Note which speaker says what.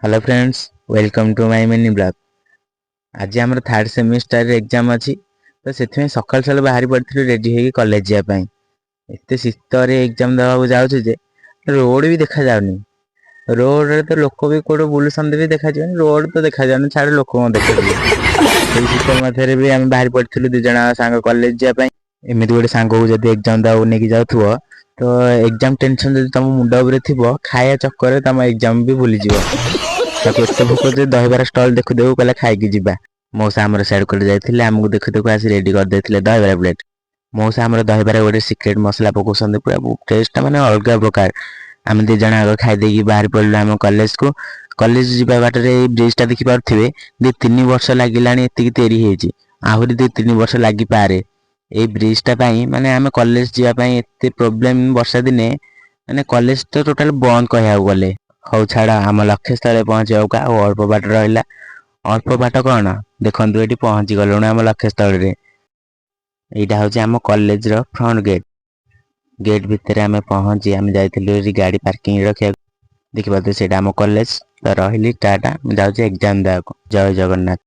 Speaker 1: Hello friends, welcome to my mini vlog. ଆଜି ଆମର third semester exam ଅଛି ତ, ସେଥିପାଇଁ ସକାଳୁ ସକାଳୁ ବାହାରି ପଡ଼ିଥିଲୁ ରେଡ଼ି ହେଇକି କଲେଜ ଯିବା ପାଇଁ। ଏତେ ଶୀତରେ ଏକ୍ଜାମ୍ ଦେବାକୁ ଯାଉଛୁ ଯେ ରୋଡ଼ ବି ଦେଖାଯାଉନି। ରୋଡ଼ରେ ତ ଲୋକ ବି କୋଉଠି ବୁଲୁଛନ୍ତି ବି ଦେଖାଯିବନି। ରୋଡ଼ ତ ଦେଖାଯାଉନି, ଛାଡ଼ ଲୋକ କଣ ଦେଖାଯିବ। ସେଇ ଶୀତ ମଧ୍ୟରେ ବି ଆମେ ବାହାରି ପଡ଼ିଥିଲୁ 2 ଜଣ ସାଙ୍ଗ କଲେଜ ଯିବା ପାଇଁ। ଏମିତି ଗୋଟେ ସାଙ୍ଗକୁ ଯଦି ଏକ୍ଜାମ୍ ଦେବାକୁ ନେଇକି ଯାଉଥିବ ତ, ଏକ୍ଜାମ୍ ଟେନସନ୍ ଯଦି ତମ ମୁଣ୍ଡ ଉପରେ ଥିବ, ଖାଇବା ଚକ୍କରରେ ତମ ଏକ୍ଜାମ୍ ବି ଭୁଲିଯିବ। ତାକୁ ଏତେ ଭୋକ ଯେ ଦହିବରା ଷ୍ଟଲ୍ ଦେଖୁ ଦେଖୁ କହିଲା, ଖାଇକି ଯିବା। ମଉସା ଆମର ସିଆଡ଼େ କୁଆଡ଼େ ଯାଇଥିଲେ, ଆମକୁ ଦେଖୁ ଦେଖୁ ଆସି ରେଡ଼ି କରିଦେଇଥିଲେ ଦହିବରା ପ୍ଲେଟ୍। ମଉସା ଆମର ଦହିବରା ଗୋଟେ ସିକ୍ରେଟ୍ ମସଲା ପକଉଛନ୍ତି, ପୁରା ଟେଷ୍ଟଟା ମାନେ ଅଲଗା ପ୍ରକାର। ଆମେ 2 ଜଣ ଆଗ ଖାଇଦେଇକି ବାହାରି ପଡ଼ିଲୁ ଆମ କଲେଜକୁ। କଲେଜ ଯିବା ବାଟରେ ଏଇ ବ୍ରିଜଟା ଦେଖିପାରୁଥିବେ, 2-3 ବର୍ଷ ଲାଗିଲାଣି ଏତିକି ତିଆରି ହେଇଛି। ଆହୁରି 2-3 ବର୍ଷ ଲାଗିପାରେ ଏଇ ବ୍ରିଜଟା ପାଇଁ। ମାନେ ଆମେ କଲେଜ ଯିବା ପାଇଁ ଏତେ ପ୍ରୋବ୍ଲେମ, ବର୍ଷା ଦିନେ ମାନେ କଲେଜ ତ ଟୋଟାଲ ବନ୍ଦ କହିବାକୁ ଗଲେ। ହଉ ଛାଡ଼, ଆମ ଲକ୍ଷ୍ୟସ୍ଥଳରେ ପହଞ୍ଚିବାକୁ ଆଉ ଅଳ୍ପ ବାଟ ରହିଲା। ଅଳ୍ପ ବାଟ କ'ଣ, ଦେଖନ୍ତୁ, ଏଠି ପହଞ୍ଚି ଗଲୁଣି ଆମ ଲକ୍ଷ୍ୟସ୍ଥଳରେ। ଏଇଟା ହେଉଛି ଆମ କଲେଜର ଫ୍ରଣ୍ଟ ଗେଟ୍। ଗେଟ୍ ଭିତରେ ଆମେ ପହଞ୍ଚି ଆମେ ଯାଇଥିଲୁ ଏଠି ଗାଡ଼ି ପାର୍କିଂ ରଖିବାକୁ। ଦେଖିପାରୁଥିବେ, ସେଇଟା ଆମ କଲେଜ। ତ ରହିଲି, ଟାଟା, ମୁଁ ଯାଉଛି ଏକ୍ଜାମ ଦେବାକୁ। ଜୟ ଜଗନ୍ନାଥ।